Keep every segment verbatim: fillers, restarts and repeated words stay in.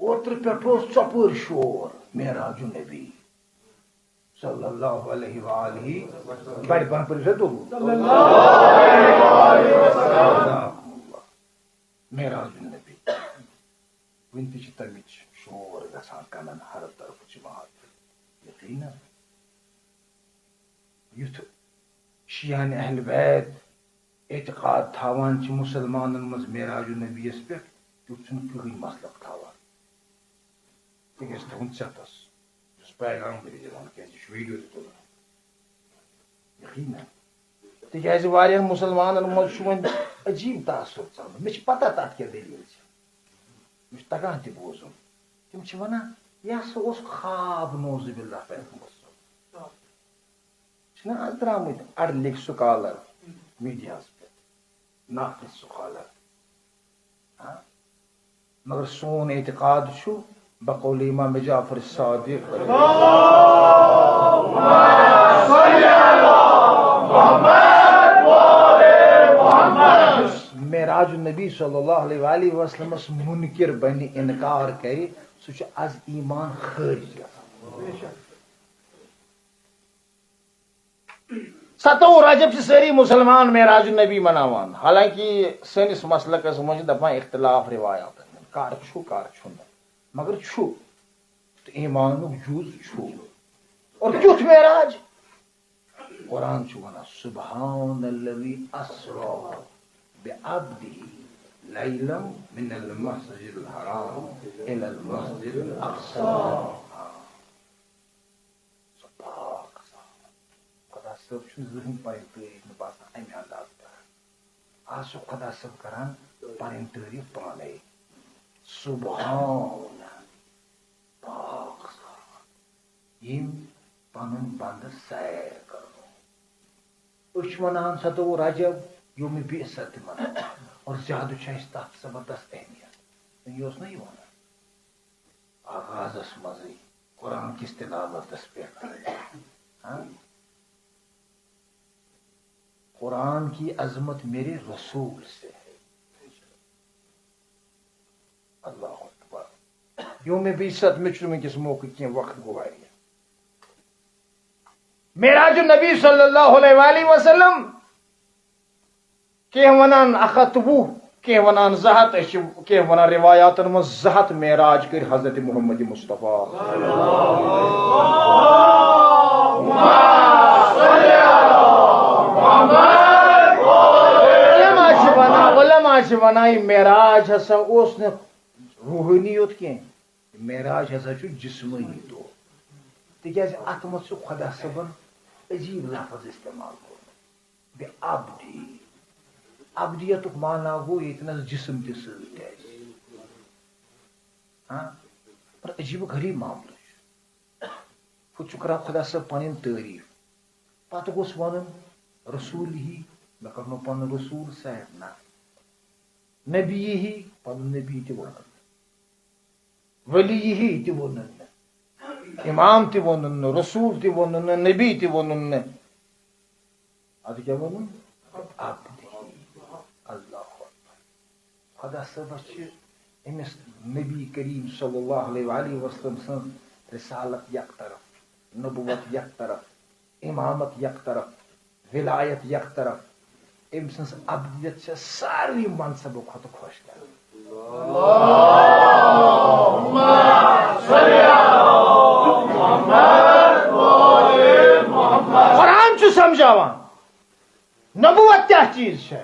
اوترٕ پٮ۪ٹھ اوس ژۄپٲرۍ شور معراج النبی صلی اللہ علیہ وآلہ۔ بڑِ پہن پٔرِو سا دوٚرُو۔ معراج النبی۔ وٕنہِ تہِ چھِ تَمِچ شور گژھان کَنَن ہر طرفہٕ جماعت۔ یقیٖناً یُتھ شیعان اہل بیت اعتقاد تھاوان چھِ مُسلمانَن منٛز معراج النبیَس پٮ۪ٹھ، تیُتھ چھُنہٕ کٕہٕنۍ مسلک تھاوان۔ تِکیٛازِ تُہُنٛد ژٮ۪تَس یُس پیغام بٔرِتھ دِوان، کیٛازِ یہِ چھُ ویٖڈیو تہِ تُلان۔ یقیٖناً۔ تِکیٛازِ واریاہَن مُسلمانَن منٛز چھُ وۄنۍ عجیٖب تاثر ژَلان۔ مےٚ چھِ پَتہ تَتھ کیٛاہ دٔلیٖل چھِ۔ مےٚ چھُ تَگان تہِ بوزُن۔ تِم چھِ وَنان، یہِ ہسا اوس خواب، نعوذ باللہ، پیغمبر صٲب۔ چھِنہ آز درٛامٕتۍ اَڑٕ لیکھۍ سکالر میٖڈیاہَس پٮ۪ٹھ، ناقد سکالر۔ ہاں؟ مگر سون اعتقاد چھُ بقول امام جعفر صادق، معراج النبی صلی اللہ علیہ وآلہ وسلمس منکر بنہِ، انکار کرِ، سُہ چھُ از ایمان خٲرج گژھان۔ ستووُہ رجب چھِ سٲری مُسلمان معراج النبی مناوان، حالانکہ سٲنِس مسلکس منٛز چھِ دپان اختلاف روایاتن ہُنٛد، کر چھُ کر چھُنہٕ، مگر چھُ تہٕ ایمانُک جُز چھُ۔ اور کیُتھ معراج؟ قرآن چھُ ونان، سبحان الذی اسری بعبدہ لیلا من المسجد الحرام الی المسجد الاقصی۔ سُہ پاک صاف۔ خۄدا صٲب چھُنہٕ زٕہٕنۍ پنٕنۍ تعریٖف نہٕ باسان اَمہِ اندازٕ کران۔ آز چھُ خۄدا صٲب کران پنٕنۍ تعریٖف پانے۔ سبحان، پاک صاف، ییٚمۍ پنُن بندٕ سیر کرنو۔ أسۍ چھِ ونان ستووُہ رجب یوم بعثت تہِ مناوان، اور زیادٕ چھُ اَسہِ تَتھ زبردست اہمیت۔ یہِ اوس نہ یہِ ونان آغازس منٛزٕے قرآن کِس تلاوتس پٮ۪ٹھ۔ ہاں؟ قرآن کی عظمت میرے رسول سے ہے۔ اللہ اکبر۔ یوم بعثت، مےٚ چھُنہٕ وٕنکیٚس موقعہٕ کینٛہہ، وقت گوٚو واریاہ۔ معراج النبی صلی اللہ علیہ وآلہ وسلم، کینٛہہ ونان اکھ ہتھ تہٕ وُہ، کینٛہہ ونان زٕ ہتھ، أسۍ چھِ کینٛہہ ونان روایاتن منٛز زٕ ہتھ معراج کٔرۍ حضرت محمد مصطفیٰ۔ علماء چھِ ونان، علماء چھِ ونان، یہِ معراج ہسا اوس نہٕ روحٲنی یوت کینٛہہ، معراج ہسا چھُ جسمٲنی طور، تِکیٛازِ اتھ منٛز چھُ خۄدا صٲبن عجیٖب لفظ استعمال کوٚرمُت۔ بے عبدی۔ عبدیتُک معنی گوٚو ییٚتہِ نَس جسم تہِ سۭتۍ آسہِ۔ ہاں؟ پر عجیٖب و غریٖب معاملہٕ چھُ۔ ہُتہِ چھُ کران خۄدا صٲب پنٕنۍ تعریٖف۔ پتہٕ گوٚژھ وَنُن رسوٗل ہی، مےٚ کرنو پنُن رسوٗل سید، نہ۔ نبی ہی، پنُن نبی تہِ وَنُن۔ ولی ہی تہِ ووٚنُن نہٕ، امام تہِ ووٚنُن نہٕ، رسول تہِ ووٚنُن نہٕ، نبی تہِ ووٚنُن نہٕ۔ ادٕ کیٛاہ ووٚنُن؟ عبدی۔ اللہ اکبر۔ خۄدا صٲبس چھِ أمِس نبی کریم صلی اللہ علیہ وآلہ وسلم سٕنٛز رسالت یک طرف، نبوت یک طرف، امامت یک طرف، ولایت یک طرف، أمۍ سٕنٛز عبدیت چھےٚ ساروٕے منصبو کھۄتہٕ خۄش کران۔ قرآن چھُ سمجھاوان، نبوت کیٛاہ چیٖز چھےٚ،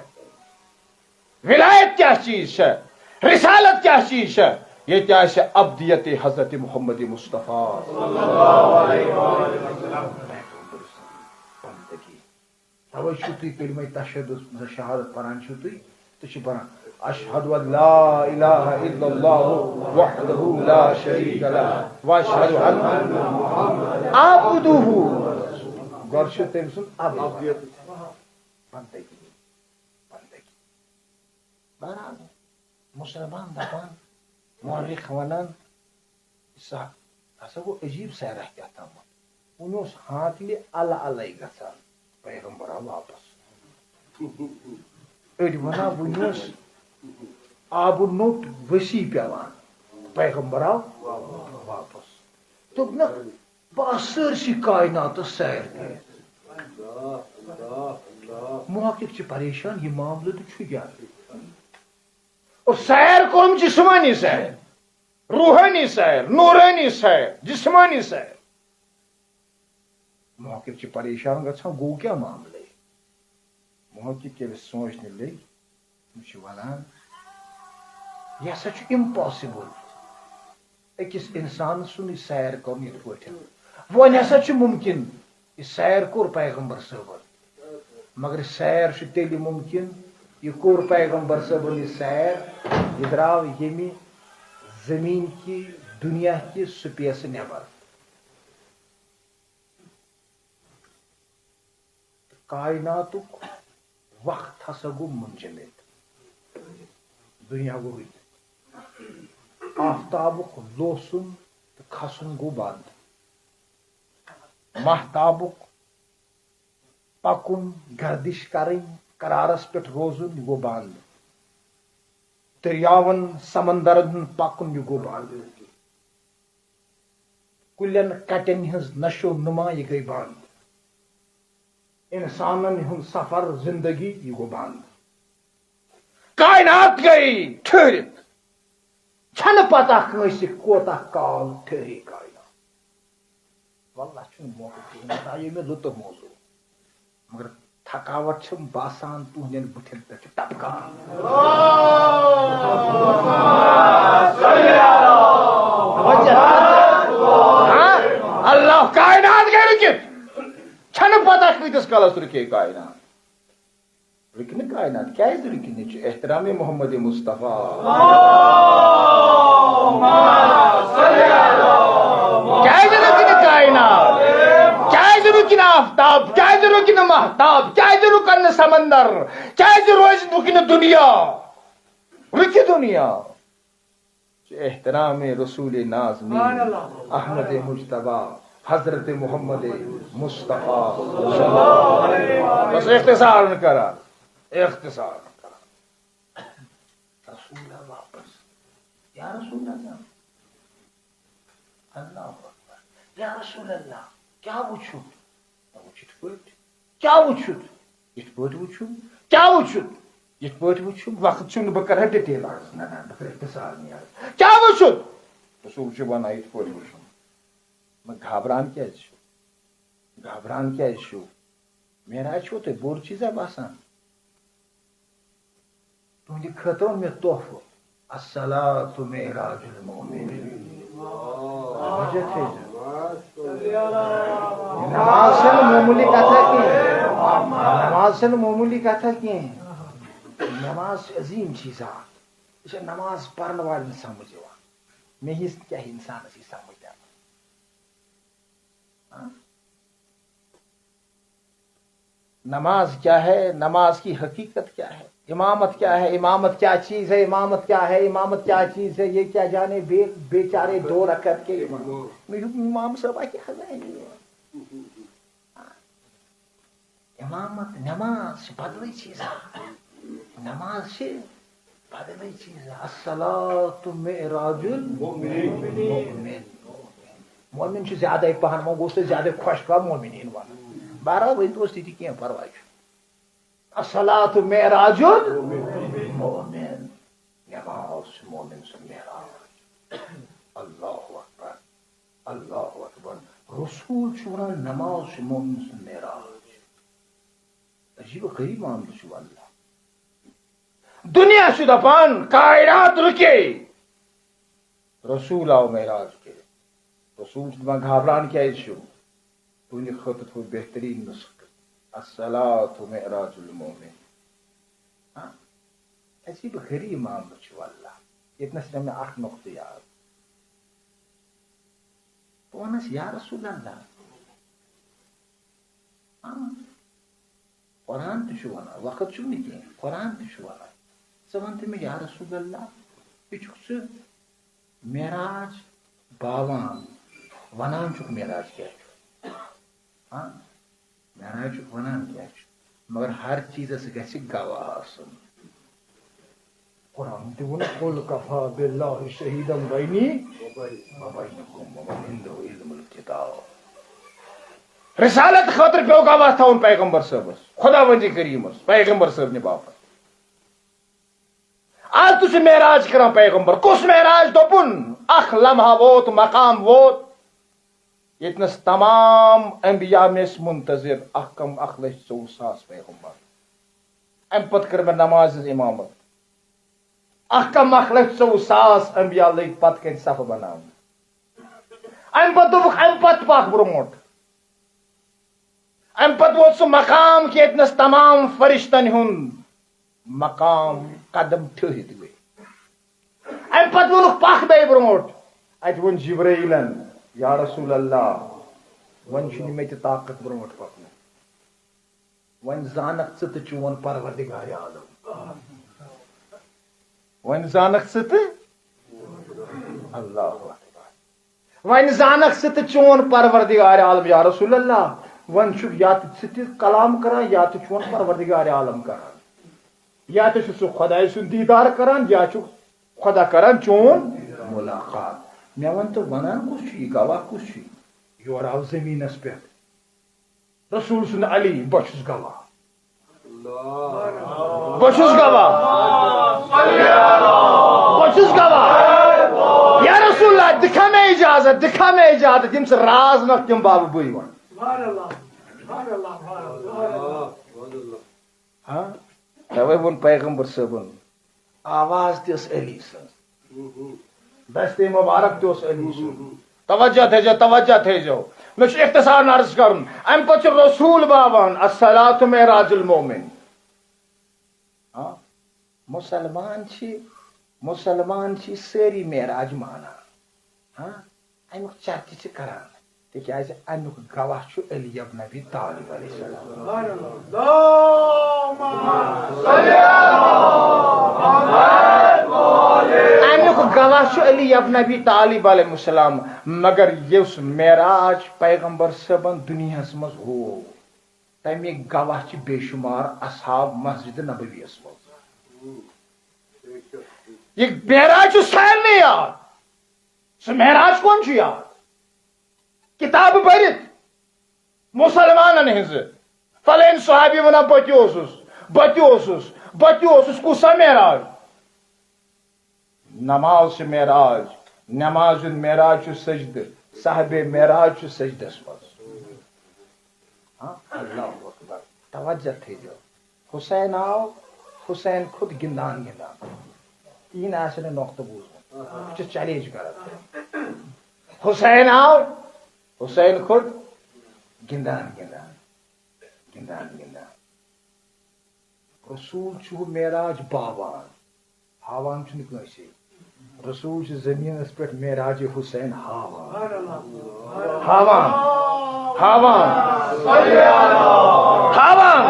ولایت کیٛاہ چیٖز چھےٚ، رسالت کیٛاہ چیٖز چھےٚ، ییٚتہِ آسہِ عبدیت حضرت محمد مصطفیٰ۔ بندگی۔ توے چھِو تُہۍ کلمہ تشہدس منٛز شہادت پران چھِو تُہۍ، تُہۍ چھِو پران، اشہد ان لا الہ الا اللہ وحدہ لا شریک لہ و اشہد ان عبدہ۔ گۄڈٕ چھُ تٔمۍ سُنٛد عبد۔ بندگی، بندگی۔ بہرحال، مُسلمان دَپان، مورخ وَنان، سُہ ہسا گوٚو عجیٖب سیرح کیٛاہ تامَتھ۔ وُنہِ اوس ہانکلہِ الہٕ الَے گژھان، پیغمبر آو واپس۔ أڑۍ وَنان، وُنہِ اوس آبہٕ نوٚٹ ؤسی پٮ۪وان۔ پیغمبر آو واپس۔ دوٚپنکھ، بہٕ آس سٲرسٕے کائناتس سیر کٔرِتھ۔ محقق چھِ پریشان، یہِ معاملہٕ تہِ چھُ کیٛاہ؟ اور سیر کوٚرُم جسمانی سیر، روحانی سیر، نورانی سیر، جسمانی سیر۔ محقق چھِ پریشان گژھان، گوٚو کیٛاہ معاملہٕ؟ محقق ییٚلہِ سونٛچنہِ لٔگۍ، تِم چھِ وَنان، یہِ ہسا چھُ impossible، أکِس اِنسان سُنٛد یہِ سیر کَرُن یِتھ پٲٹھۍ۔ وۄنۍ ہسا چھُ مُمکِن، یہِ سیر کوٚر پیغمبر صٲبن، مگر یہِ سیر چھُ تیٚلہِ مُمکِن، یہِ کوٚر پیغمبر صٲبن یہِ سیر، یہِ درٛاو ییٚمہِ زٔمیٖن کہِ، دُنیا کہِ space نٮ۪بر۔ کائناتُک وقت ہسا گوٚو منجمد۔ دُنیا گوٚو رُکِتھ۔ آفتابُک لوسُن تہٕ کھسُن گوٚو بنٛد۔ ماہتابُک پکُن، گردش کرٕنۍ، قرارس پٮ۪ٹھ روزُن، یہِ گوٚو بنٛد۔ دٔریاوَن، سمندرن ہُنٛد پکُن، یہِ گوٚو بنٛد۔ کُلٮ۪ن کٹٮ۪ن ہٕنٛز نشو نما، یہِ گٔے بنٛد۔ انسانن ہُنٛد سفر زندگی، یہِ گوٚو بنٛد۔ کائنات گٔے ٹھٔہرِتھ۔ چھنہٕ پتہ کٲنٛسہِ کوتاہ کال ٹھٔہرِ کائنات۔ واللہ چھُنہٕ موقعہٕ کِہیٖنۍ، نتہٕ آیے مےٚ لطف موضوع۔ مگر تھکاوٹ چھم باسان تُہنٛدٮ۪ن بُتھٮ۪ن پٮ۪ٹھ چھُ ٹپکان۔ ہاں؟ اللہ، کائنات گٔے رُکِتھ۔ چھنہٕ پتہ کۭتِس کالس رُکے کائنات۔ رُکہِ نہٕ کائنات۔ کیازِ رُکہِ نہٕ؟ یہِ چھُ احترام محمد مصطفیٰ۔ کیازِ رُکہِ نہٕ کائنات؟ کیازِ رُکہِ نہٕ آفتاب؟ کیازِ رُکہِ نہٕ ماہتاب؟ کیازِ رُکن نہٕ سمندر؟ کیازِ روزِ، رُکہِ نہٕ دُنیا؟ رُکہِ دُنیا۔ چھُ احترام رسول نازنین، سبحان اللہ۔ احمد مجتبیٰ، حضرت محمد مصطفیٰ۔ بس اختصار کران، اختصار کران۔ رسول اللہ واپس۔ یا رسول اللہ۔ اللہ اکبر۔ یا رسول اللہ، کیٛاہ وُچھُتھ؟ نہ وُچھ یِتھ پٲٹھۍ۔ کیٛاہ وُچھُتھ؟ یِتھ پٲٹھۍ وُچھُم۔ کیٛاہ وُچھُتھ؟ یِتھ پٲٹھۍ وُچھُم۔ وقت چھُنہٕ، بہٕ کرٕ ہا detail عرض۔ نہ، نہ، بہٕ کرٕ اختصار نٕے عرض۔ کیٛاہ وُچھُتھ؟ رسول چھُ وَنان، یِتھ پٲٹھۍ وُچھُم۔ نہ، گھابران کیٛازِ چھُ؟ گھابران کیٛازِ چھُو؟ معراج چھُو تۄہہِ بوٚڑ چیٖزا باسان؟ تُہنٛدِ خٲطرٕ اوٚن مےٚ تحفہٕ۔ الصلاۃ معراج المؤمن۔ توجہ تھٲیزیو۔ نماز چھَنہٕ معموٗلی کتھا کینٛہہ۔ نماز چھَنہٕ معموٗلی کتھا کینٛہہ۔ نماز چھِ عظیٖم چیٖزا۔ یہِ چھےٚ نماز پرن والٮ۪ن سمجھ یِوان۔ مےٚ ہِس کیٛاہ اِنسانس یہِ سمجھ تران؟ ہاں؟ نماز کیا ہے؟ نماز کی حقیقت کیا ہے؟ امامت کیا ہے؟ امامت کیا چیز ہے؟ امامت کیا ہے؟ امامت کیا چیز ہے؟ یہ کیا جانے بے، بیچارے دو رکعت کے امام۔ مےٚ دوٚپ، امام صٲبا، کیٛاہ زانہِ یہِ؟ امامت، نماز چھِ بدلٕے چیٖزا۔ نماز چھِ بدلٕے چیٖزا۔ الصلاۃ معراج المؤمن۔ مؤمن چھُ زیادَے پَہَن، وۄنۍ گوٚژھ تۄہہِ زیادَے خۄش پَہَن مؤمنیٖن وَنُن۔ بہرحال، وۄنۍ دوس تہِ تہِ کینٛہہ پَرواے چھُنہٕ۔ الصلاۃ معراج المؤمن۔ نماز چھُ مؤمن سُنٛد معراج۔ اللہ اکبر۔ اللہ اکبر۔ رسول چھُ وَنان، نماز چھُ مؤمن سُنٛد معراج۔ عجیب و غریب معاملہٕ چھُ واللہ۔ دُنیا چھُ دَپان، کائنات رُکے۔ رسول آو معراج کٔرِتھ۔ رسول چھُ دَپان، گھابران کیٛازِ چھِو؟ تُہنٛدِ خٲطرٕ تھوٚو بہتریٖن نُسخہٕ۔ الصلاۃ معراج المؤمن۔ ہاں؟ عجیب و غریب معاملہٕ چھُ واللہ۔ ییٚتنَس چھِ مےٚ اکھ نقطہٕ یاد۔ بہٕ وَنَس، یا رسول اللہ، آ، قرآن تہِ چھُ وَنان، وقت چھُم نہٕ کینٛہہ، قرآن تہِ چھُ وَنان۔ ژٕ وَن تہٕ مےٚ، یا رسول اللہ، یہِ چھُکھ ژٕ معراج باوان، وَنان چھُکھ معراج کیٛاہ چھُ؟ ہاں؟ معراج چھُکھ وَنان کیٛاہ چھُ؟ مگر ہر چیٖزَس گژھِ گواہ آسُن۔ قرآن تہِ ووٚن، "قل کفی باللہ شہیدا بینی و بینکم ومن عندہ علم الکتاب۔" رسالت خٲطرٕ پیوٚو گواہ تھاوُن پیغمبر صٲبس، خداوندِ کریٖمس، پیغمبر صٲبنہِ باپتھ۔ آز تہِ چھُ معراج کران پیغمبر۔ کُس معراج؟ دوٚپُن، اکھ لمحہ ووت، مقام ووت، ییٚتنس تمام انبیاء مےٚ ٲسۍ منتظر، اکھ کم اکھ لچھ ژوٚوُہ ساس پیغمبر۔ امہِ پتہٕ کٔر مےٚ نمازِ ہٕنٛز امامت۔ اکھ کم اکھ لچھ ژوٚوُہ ساس انبیاء لٔگۍ پتہٕ کنہِ صفہٕ بناونہِ۔ امہِ پتہٕ دوٚپُکھ، امہِ پتہٕ پکھ برونٛٹھ۔ امہِ پتہٕ ووت سُہ مقام کہِ ییٚتنس تمام فرشتن ہُنٛد مقام قدم ٹھہرِتھ گٔے۔ امہِ پتہٕ ووٚنُکھ، "پکھ بیٚیہِ برونٛٹھ۔" اتہِ ووٚن جبرائیلن، "یا رسول اللہ، وۄنۍ چھُنہٕ مےٚ تہِ طاقت برونٛٹھ پکنُک۔ وۄنۍ زانکھ ژٕ تہٕ چون پروردگار عالم۔ وۄنۍ زانکھ ژٕ تہٕ اللہ اکبر۔" وۄنۍ زانکھ ژٕ تہٕ چون پروردگار عالم، یا رسول اللہ۔ وۄنۍ چھُکھ یا تہٕ ژٕ تہِ کلام کران، یا تہٕ چون پروردگار عالم کران۔ یا تہٕ چھُ سُہ خۄداے سُنٛد دیٖدار کران، یا چھُ خۄدا کران چون مُلاقات۔ مےٚ وَن تہٕ، وَنان کُس چھُ یہِ؟ گواہ کُس چھُ یہِ؟ یورٕ آو زٔمیٖنَس پٮ۪ٹھ رسول سُنٛد علی، بہٕ چھُس گواہ۔ بہٕ چھُس گواہ۔ بہٕ چھُس گواہ۔ یا رسول اللہ، دِکھا مےٚ اجازت، دِکھا مےٚ اجازت، یِم ژٕ راز نکھ، تِم باوٕ بٕے وَن۔ ہاں؟ توے ووٚن پیغمبر صٲبن، آواز تہِ ٲس علی سٕنٛز، دستِ مبارک تہِ اوس علی سُنٛد۔ توجہ تھٲیزیو، توجہ تھٲیزیو۔ مےٚ چھُ اختصار عرض کرُن۔ امہِ پتہٕ چھُ رسول باوان، الصلاۃ معراج المومن۔ ہاں؟ مسلمان چھِ، مسلمان چھِ سٲری معراج مانان۔ ہاں؟ امیُک چرچہِ چھِ کران، تِکیازِ امیُک گواہ چھُ علی ابن ابی طالب علیہ السلام۔ امیُک گواہ چھُ علی ابن ابی طالب علیہ السلام۔ مگر یُس معراج پیغمبر صٲبن دُنیاہس منٛز ہوو، تمیِکۍ گواہ چھِ بے شمار اصحاب مسجد نبویس منٛز۔ یہِ معراج چھُ سارنٕے یاد۔ سُہ معراج کون چھُ یاد؟ کِتابہٕ پٔرِتھ، مسلمانن ہٕنٛزٕ، فلٲنۍ صحابی ونان، "بہٕ تہِ اوسُس، بہٕ تہِ اوسُس، بہٕ تہِ اوسُس۔" کُس سا معراج؟ نماز چھِ معراج، نماز ہُنٛد معراج چھُ سجدٕ، صاحبِ معراج چھُ سجدس منٛز۔ ہاں، اللہ اکبر۔ توجہ تھٲیزیو۔ حسین آو، حسین کھوٚت گِنٛدان گِنٛدان۔ یہِ نہ آسہِ نہٕ نۄقطہٕ بوٗزمُت۔ بہٕ چھُس چیلنج کران۔ حسین آو، حسین کھوٚت گِنٛدان گِنٛدان، گِنٛدان گِنٛدان۔ رسول چھُ معراج باوان، ہاوان چھُنہٕ کٲنٛسے۔ رسول چھُ زٔمیٖنَس پٮ۪ٹھ معراج حسین ہاوان۔ ہاوان۔ ہاوان۔ ہاوان۔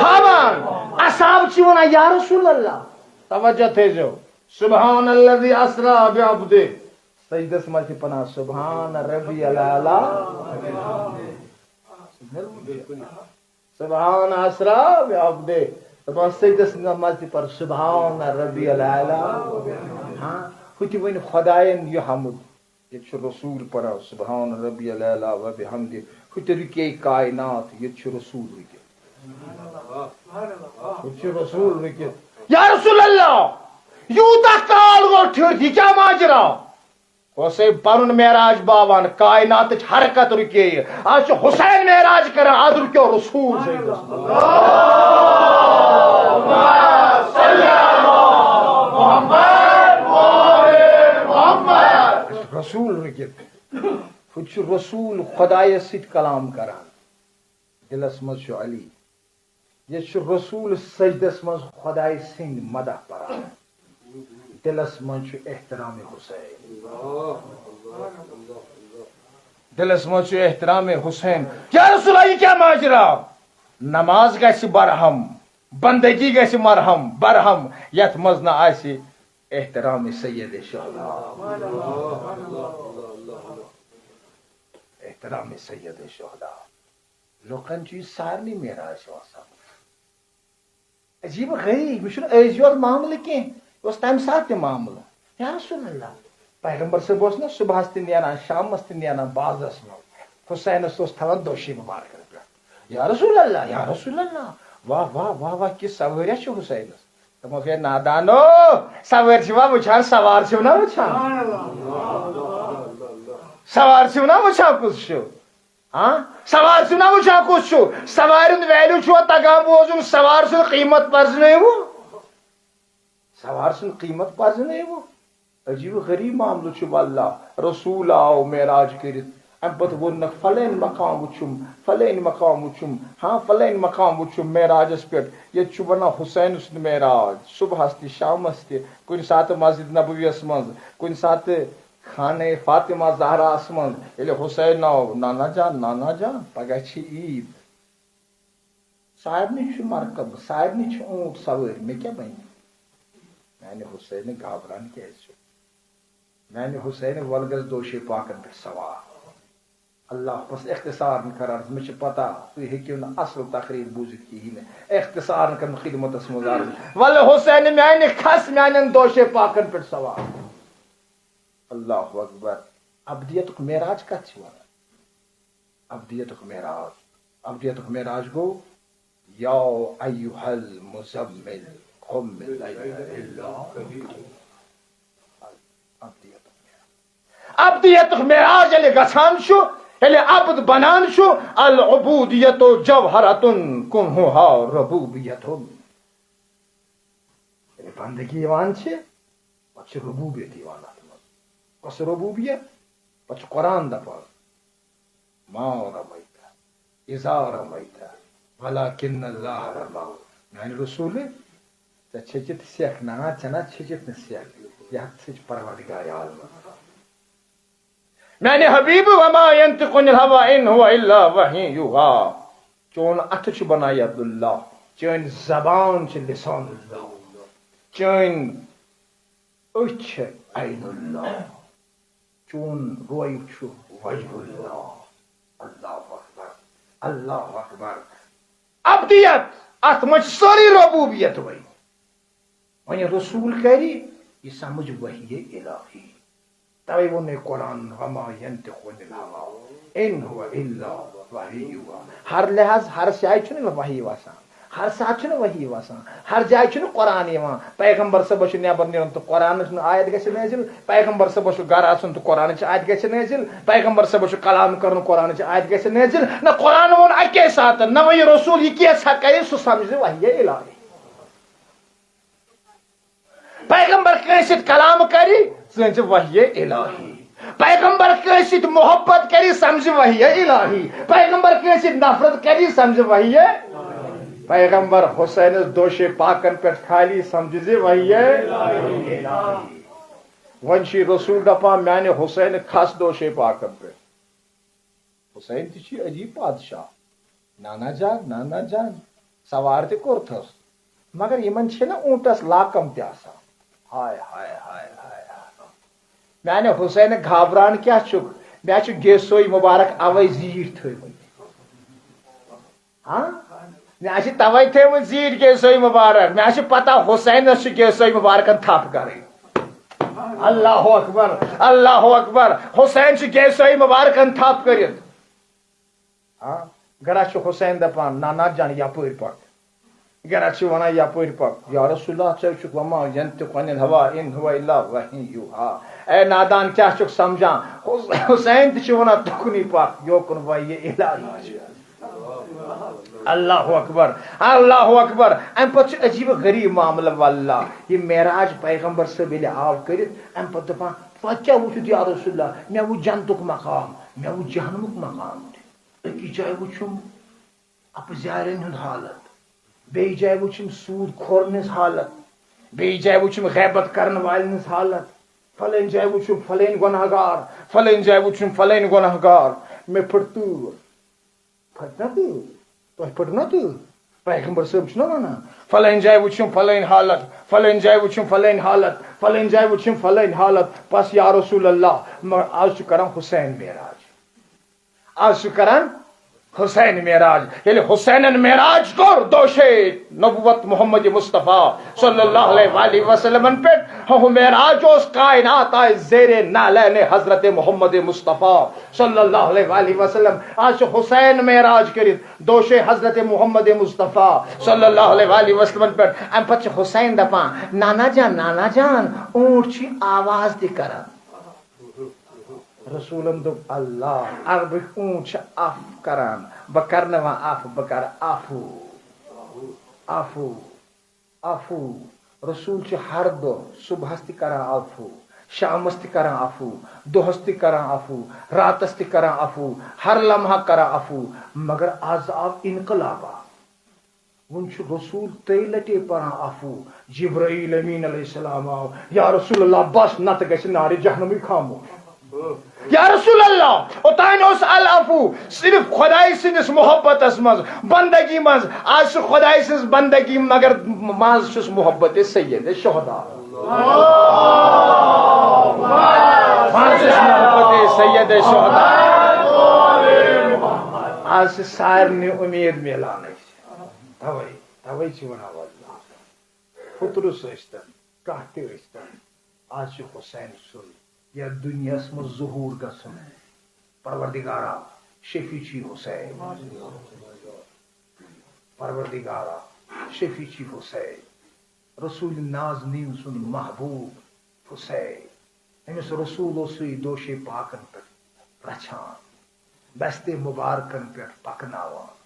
ہاوان۔ اصحاب چھِ وَنان، "یا رسول اللہ۔" توجہ تھٲیزیو۔ سبحان الذی اسری بعبدہ۔ سجدس منٛز تہِ پَران، "سبحان ربی الاعلیٰ۔" سبحان اسری بعبدہ۔ دپان سجدس منٛز تہِ پر سبحان ربی الاعلیٰ۔ ہاں، ہُہ تہِ ؤنۍ خۄداین یہِ حمد۔ ییٚتہِ چھُ رسول پران سبحان ربی الاعلیٰ و بحمدہ۔ ہُہ تہِ رُکے کائنات، ییٚتہِ چھُ رسول رُکِتھ۔ ہُہ تہِ چھُ رسول رُکِتھ۔ یا رسول اللہ، یوٗتاہ کال گوٚو ٹھٔہرِتھ، یہِ کیٛاہ ماجرا؟ اوسے پنُن معراج باوان، کائناتٕچ حرکت رُکے۔ آز چھُ حسین معراج کران، آز رُکیو رسول۔ رسول رُکِتھ۔ ہُہ چھُ رسول خۄدایس سۭتۍ کلام کران۔ دِلس منٛز چھُ علی۔ ییٚتہِ چھُ رسول سجدس منٛز خۄداے سٕنٛدۍ مدح پران۔ دِلس منٛز چھُ احترام حسین۔ دِلس منٛز چھُ احترام حسین۔ یا رسول اللہ، یہِ کیٛاہ ماجرا؟ نماز گژھِ برہم، بندگی گژھِ مرہم، برہم، یتھ منٛز نہٕ آسہِ احترام سید شہدا۔ احترام سید شہدا۔ لوٗکن چھُ یہِ سارنٕے معراج چھُ آسان۔ عجیب و غریب، یہ چھُنہٕ أزۍ یوت معاملہٕ کینٛہہ، یہِ اوس تمہِ ساتہٕ تہِ معاملہٕ۔ یا رسول اللہ، پیغمبر صٲب اوس نہ صبحس تہِ نیران، شامس تہِ نیران بازرس منٛز، حسینس اوس تھاوان دوشی مبارکن پٮ۪ٹھ۔ یا رسول اللہ، یا رسول اللہ، واہ واہ واہ واہ، کِژھ سوٲرۍ چھِ حسینس۔ دوٚپمَس، ہے نادانو، سوٲرۍ چھِوا وٕچھان، سوار چھِو نہ وٕچھان؟ سوار چھِو نہ وٕچھان کُس چھُ؟ ہاں؟ سوار چھِو نہ وٕچھان کُس چھُ؟ سوارِ ہُنٛد value چھُوا تگان بوزُن؟ سوار سُنٛد قیمت پرزنٲیوٕ؟ سوار سُنٛد قیمت پرزنٲیوٕ؟ عجیب و غریب معاملہٕ چھُ، واللہ۔ رسول آو معراج کٔرِتھ، امہِ پتہٕ ووٚننکھ، فلٲنۍ مقام وٕچھُم، فلٲنۍ مقام وٕچھُم، ہاں، فلٲنۍ مقام وٕچھُم معراجس پٮ۪ٹھ۔ ییٚتہِ چھُ ونان حسین سُنٛد معراج، صبحس تہِ، شامس تہِ، کُنہِ ساتہٕ مسجد نبویس منٛز، کُنہِ ساتہٕ خانہ فاطمہ زہراہس منٛز۔ ییٚلہِ حسین آو، نانا جان، نانا جان، پگاہ چھِ عیٖد۔ سارنٕے چھُ مرکب، سارنٕے چھِ اوٗنٹ سوٲرۍ، مےٚ کیٛاہ بنہِ؟ میانہِ حسینہِ گابران کیٛازِ چھُ؟ میانہِ حسینہِ، ولہٕ گژھ دوشے پاکن پٮ۪ٹھ سوار۔ اللہ پس اختصارن کران، مےٚ چھِ پتہ تُہۍ ہیٚکِو نہٕ اصل تقریر بوٗزِتھ کِہیٖنۍ نہٕ۔ اختصارن کرن خدمتس منٛز عرض، ولہٕ حسینہِ میانہِ، کھس میانٮ۪ن دوشے پاکن پٮ۪ٹھ سوار۔ اللہ اکبر۔ ابدیتُک معراج کتھ چھِ ونان؟ ابدیتُک معراج، ابدیتُک معراج گوٚو، یا ایھا المزمل قم اللیل الا قلیلا۔ ابدیتُک معراج۔ ابدیتُک معراج ییٚلہِ گژھان چھُ، ییٚلہِ عبد بنان چھُ، العبودیت جوہرۃ کنہھا ربوبیۃ۔ ییٚلہِ بندگی یِوان چھِ، پتہٕ چھِ ربوبیت یِوان اتھ منٛز۔ کۄس ربوبیت؟ پتہٕ چھُ قرآن دپان، ما رمیت اذا رمیت ولکن اللہ رمی۔ میانہِ رسول، ژےٚ چھٔچِتھ سیٚکھ نہ، ژےٚ نہ چھٔچِتھ نہٕ سیٚکھ، یہِ ہسا چھِ پروردگار عالمن۔ میانہِ حبیب، وما ینطق عن الہوی ان ھو الا وحی یوحی۔ چون اتھٕ چھُ بنان ید اللہ، چٲنۍ زبان چھِ لسان اللہ، چٲنۍ أچھ چھِ عین اللہ، چون رویہِ چھُ وجہ اللہ۔ اللہ اکبر، اللہ اکبر۔ ابدیت، اتھ منٛز چھِ سٲرٕے ربوبیت وۄنۍ۔ وۄنۍ رسول کرِ یہِ سمجھ وحی الہی۔ توے ووٚن أمۍ قرآن، وما ینطق عن الہوی ان ھو الا وحی یوحی۔ ہر لحاظ، ہر جایہِ چھُنہٕ وحی وسان، ہر ساتہٕ چھُنہٕ وحی وسان، ہر جایہِ چھُنہٕ قرآن یِوان۔ پیغمبر صٲبس چھُ نٮ۪بر نیرُن تہٕ قرآنٕچ نہٕ آیت گژھِ نٲزِل، پیغمبر صٲبس چھُ گرٕ اژُن تہٕ قرآنٕچ آیت گژھِ نٲزِل، پیغمبر صٲبس چھُ کلام کرُن، قرآنٕچ آیت گژھِ نٲزِل۔ نہ، قرآن ووٚن اکے ساتہٕ، نہ وۄنۍ رسول یہِ کیٛاہ سا کرِ، سُہ سمجھِ وحی۔ پیغمبر کٲنٛسہِ سۭتۍ کلام کرِ، سمجھِ وحی الہی۔ پیغمبر کٲنٛسہِ سۭتۍ محبت کرِ، سمجھِ وحی الہی۔ پیغمبر کٲنٛسہِ سۭتۍ نفرت کرِ، سمجھِ وحی۔ پیغمبر حسینس دوشے پاکن پٮ۪ٹھ کھالی، سمجھِ زِ وحی۔ وۄنۍ چھُ یہِ رسول دپان، میانہِ حسین کھس دوشے پاکن پٮ۪ٹھ۔ حسین تہِ چھُ عجیب پادشاہ۔ نانا جان، نانا جان، سوار تہِ کوٚرتھس، مگر یِمن چھِ نہ اوٗنٹس لاکم تہِ آسان۔ ہاے، ہاے، ہاے، ہاے، ہاے۔ میانہِ حسین گھابران کیٛاہ چھُکھ؟ مےٚ چھُ گیسوے مبارک اوے زیٖٹھۍ تھٲومٕتۍ۔ ہاں؟ مےٚ چھِ توے تھٲومٕتۍ زیٖٹھۍ گیسوے مبارک۔ مےٚ چھِ پتہ حسینس چھِ گیسوے مبارکن تھپھ کرٕنۍ۔ اللہ اکبر، اللہ اکبر۔ حسین چھُ گیسوے مبارکن تھپھ کٔرِتھ۔ ہاں، گرا چھُ حسین دپان، نہ، نہ جان، یپٲرۍ پکھ۔ گرا چھُ ونان، یپٲرۍ پکھ۔ یا رسول اللہ، ژےٚ چھُکھ وما ینطق عن الہوی ان ھو الا وحی یوحی۔ اے نادان، کیٛاہ چھُکھ سمجھان؟ حس-، حسین تہِ چھُ ونان، تُکنُے پکھ، یوکُن وحی الہی چھُ۔ اللہ اکبر، اللہ اکبر۔ امہِ پتہٕ چھُ عجیب غریب معاملہٕ، واللہ۔ یہِ معراج پیغمبر صٲب ییٚلہِ آو کٔرِتھ، امہِ پتہٕ دپان، تۄہہِ کیٛاہ وُچھُتھ یا رسول اللہ؟ مےٚ وُچھ جنتُک مقام، مےٚ وُچھ جہنمُک مقام تہِ۔ أکِس جایہِ وُچھُم اپزارٮ۪ن ہُنٛد حالت، بیٚیہِ جایہِ وُچھُم سوٗد خورن ہٕنٛز حالت، بیٚیہِ جایہِ وُچھُم غیبت کرن والٮ۪ن ہٕنٛز حالت، فلٲنۍ جایہِ وُچھُم فلٲنۍ گۄناہ گار، فلٲنۍ جایہِ وُچھُم فلٲنۍ گۄناہ گار۔ مےٚ پھٔٹ تۭر، پھٔٹ نا تۭر، تۄہہِ پھٔٹ نا تۭر؟ پیغمبر صٲب چھُنہ ونان، فلٲنۍ جایہِ وُچھُم فلٲنۍ حالت، فلٲنۍ جایہِ وُچھُم فلٲنۍ حالت، فلٲنۍ جایہِ وُچھُم فلٲنۍ حالت۔ بس یا رسول اللہ، مگر آز چھُ کران حسین معراج۔ آز چھُ کران حسین معراج، ییٚلہِ حسینن معراج کوٚر دوشے نبوت محمد مصطفیٰ صلی اللہ علیہ وآلہ وسلمن پٮ۪ٹھ، ہُہ معراج اوس کائنات آے زیر نعلین حضرت محمد مصطفیٰ صلی اللہ علیہ وآلہ وسلم۔ آز چھُ حسین معراج کٔرِتھ دوشے حضرت محمد مصطفیٰ صلی اللہ علیہ وآلہ وسلمن پٮ۪ٹھ۔ اَمہِ پتہٕ چھُ حسین دپان، "نانا جان، نانا جان، اوٗنٹ چھُ آواز تہِ کران۔" رسولن دوٚپ، "اللہ، عربٕکۍ اوٗنٹ چھِ اَف کران، بہٕ کرٕ نہٕ وۄنۍ اَف، بہٕ کرٕ عفو، عفو، عفو۔" رسول چھِ ہر دۄہ صبحس تہِ کران عفو، شامس تہِ کران عفو، دۄہس تہِ کران عفو، راتس تہِ کران عفو، ہر لمحہ کران عفو۔ مگر از آو انقلابا۔ وۄنۍ چھُ رسول ترٛیٚیہِ لٹہِ پران عفو۔ جبرائیل امین علیہ السلام آو، "یا رسول اللہ، بس، نتہٕ گژھِ نارِ جہنمٕے خاموش۔" یا رسول اللہ، اوتانۍ اوس العفو صرف خداے سٕنٛدِس محبتس منٛز، بندگی منٛز۔ آز چھُ خداے سٕنٛز بندگی، مگر منٛز چھُس محبت سید شہدا۔ منٛز چھُس محبت سید شہدا۔ آز چھِ سارنٕے اُمید میلان۔ توے، توے چھِ ونان واللہ، پھُترُس ٲسۍتن، کانٛہہ تہِ ٲسۍتن، آز چھُ حسین سُنٛد یتھ دُنیاہس منٛز ظہوٗر گژھُن۔ پروردگارا، شفیع چھی حسین۔ پروردگارا، شفیع چھی حسین۔ رسول نازنین سُنٛد محبوب حسین۔ أمِس رسول اوسُے دوشے پاکن پٮ۪ٹھ رچھان، دستِ مبارکن پٮ۪ٹھ پکناوان۔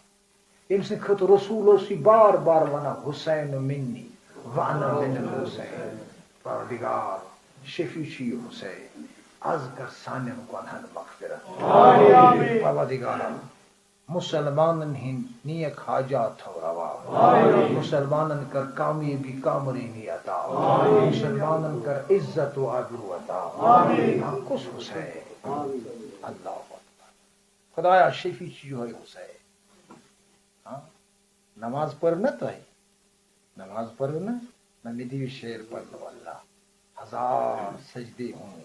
أمۍ سٕنٛدِ خٲطرٕ رسول اوسُے بار بار ونان، "حسین منی وانا من الحسین۔" پروردگار، شفیع چھی حسین، از کر سانٮ۪ن گۄنہن مغفرت۔ پروردگارا، مسلمانن ہٕنٛدۍ نیک حاجات تھاو روا۔ مسلمانن کر کامیٲبی کامرٲنی عطا۔ مسلمانن کر عزت و آبرو عطا۔ ہا، کُس حسین؟ اللہ اکبر۔ خدایا، شفیع چھُ یِہوٚے حسین۔ ہا؟ نماز پٔر نہ تۄہہِ؟ نماز پٔرٕو نہ؟ نہ، مےٚ دِیِو شعر پرنہٕ واللہ۔ ہزار سجدے ہوں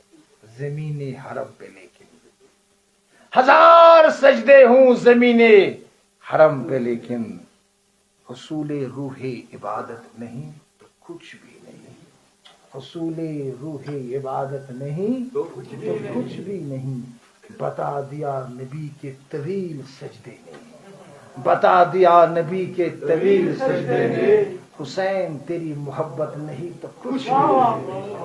زمین حرم پہ لیکن، ہزار سجدے ہوں زمین حرم پہ لیکن، حصول روح عبادت نہیں تو کچھ بھی نہیں، حصول روح عبادت نہیں تو کچھ بھی نہیں۔ بتا دیا نبی کے طویل سجدے نے، بتا دیا نبی کے طویل سجدے نے، حسین تیری محبت نہیں تو کچھ بھی نہیں۔